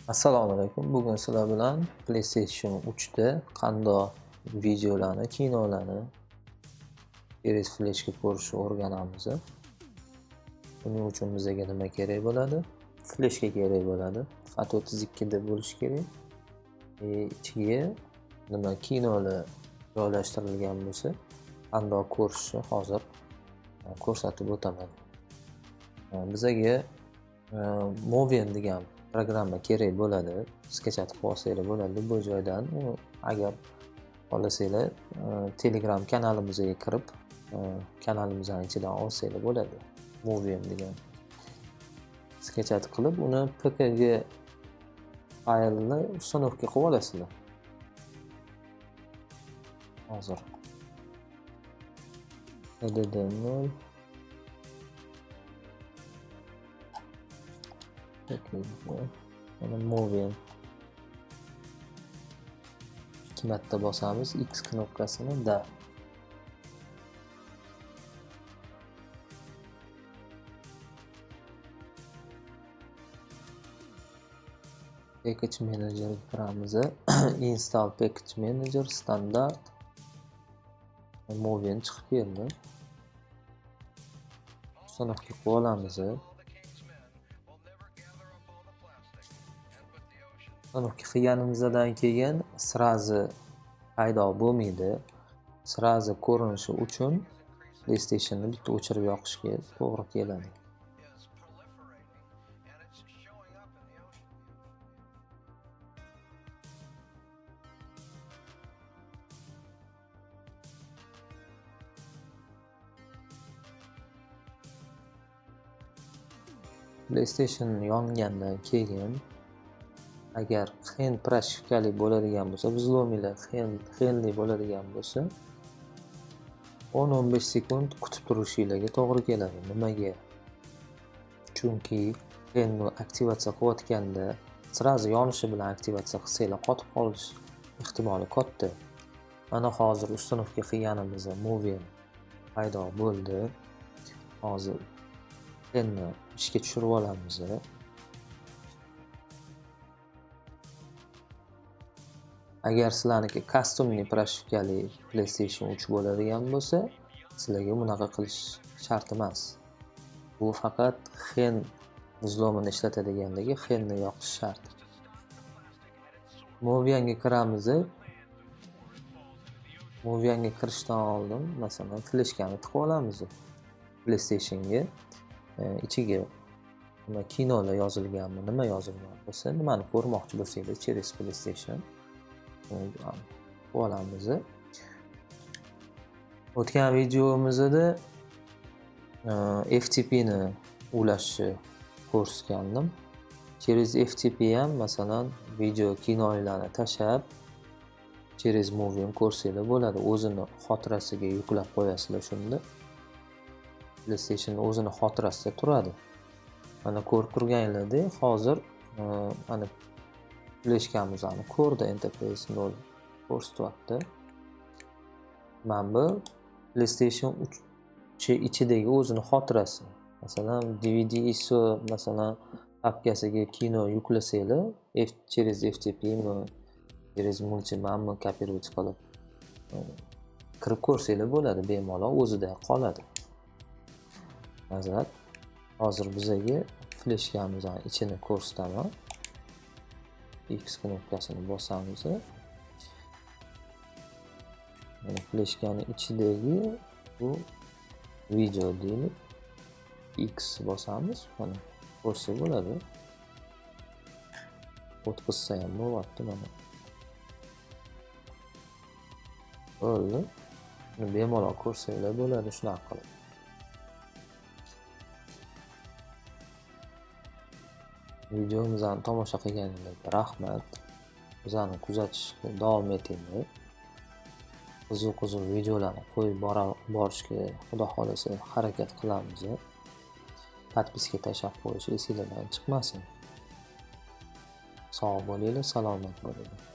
Assalomu alaykum. Bugun sizlar bilan PlayStation 3 da qandoq videolarni, kinolarni через fleshga ko'rishni o'rganamiz. Buning uchun bizga nima kerak bo'ladi? Fleshga kerak bo'ladi. FAT32 da bo'lishi kerak. Ichiga nima kinolar joylashtirilgan bo'lsa, qandoq ko'rishni hozir ko'rsatib o'taman. Bizga Movien degan programma kerak bo'ladi. Skachat qilib olsanglar bo'ladi bu joydan. Agar xohlasanglar Telegram kanalimizga kirib, kanalimizning ichidan olsanglar bo'ladi. Movien degan skachat qilib, uni PKG faylini установка qilib olasizlar. Hozir DD0 mana Movien 2 marta bosamiz X knopkasini da. Package Manager kiramiz. Install Package Manager standart Movien chiqib keldi. Установка qilib olamiz. Установка qilganimizdan keyin srazi paydo bo'lmaydi. Srazi ko'rinishi uchun PlayStation'ni bitta o'chirib yoqishga to'g'ri keladi. PlayStation yongandan keyin agar Xen proshivkali bo'ladigan bo'lsa, взломlar Xenli bo'ladigan bo'lsa, 10-15 sekund kutib turishinglarga to'g'ri keladi. Nimaga? Chunki Xenni aktivatsiya qilayotganda srazi yonishi bilan aktivatsiya qilsanglar qotib qolish ehtimoli katta. Mana hozir установка qilganimizda Movien paydo bo'ldi. Hozir Xenni ishga tushirib olamiz. Agar sizlarniki customli proshivkali PlayStation 3 bo'ladigan bo'lsa, sizlarga bunaqa qilish shart emas. Bu faqat Xen взломini ishlatadiganligi Xenni yoqish shart. Movienga kiramiz. Movienga kirishdan oldin, masalan, fleshkani tiqib olamiz PlayStationga. Ichiga nima kinolar yozilganmi, nima yozilgan bo'lsa, nimani ko'rmoqchi bo'lsanglar, через PlayStation olamiz. O'tgan videomizda FTP ni ulashni ko'rsatgandim. Через FTP ham masalan video kinolarni tashlab через Movien ko'rsanglar bo'ladi. O'zini xotirasiga yuklab qo'yasizlar shunda. PlayStation o'zini xotirasida turadi. Mana ko'rib turganinglardek hozir mana fleshkamizni ko'rdi, interface 0 ko'rsatyapti. Mana bu PlayStation 3 ichidagi o'zini xotirasi. Masalan, DVD ISO masalan papkasiga kino yuklasanglar, через FTP mi, через multimammi kopировать qilib kirib ko'rsanglar bo'ladi, bemalol o'zida qoladi. Nazar. Hozir bizaga fleshkamizni ichini ko'rsataman. X knopkasini bosamiz. Mana fleshkani ichidagi bu video deylik. X bosamiz, mana ko'rsa bo'ladi. O'tkazsa ham bo'lyapti mana. Bo'ldi. Buni bemalol ko'rsanglar bo'ladi shunaqa qilib. Videomizni tomosha qilganingizga rahmat. Bizani kuzatishda davom etinglar. Qiziq-qiziq videolarni qo'yib borishga Xudo xolasa harakat qilamiz. Podpiska tashlab qo'yish esingizdan chiqmasin. Sog' bo'linglar, salomat bo'linglar.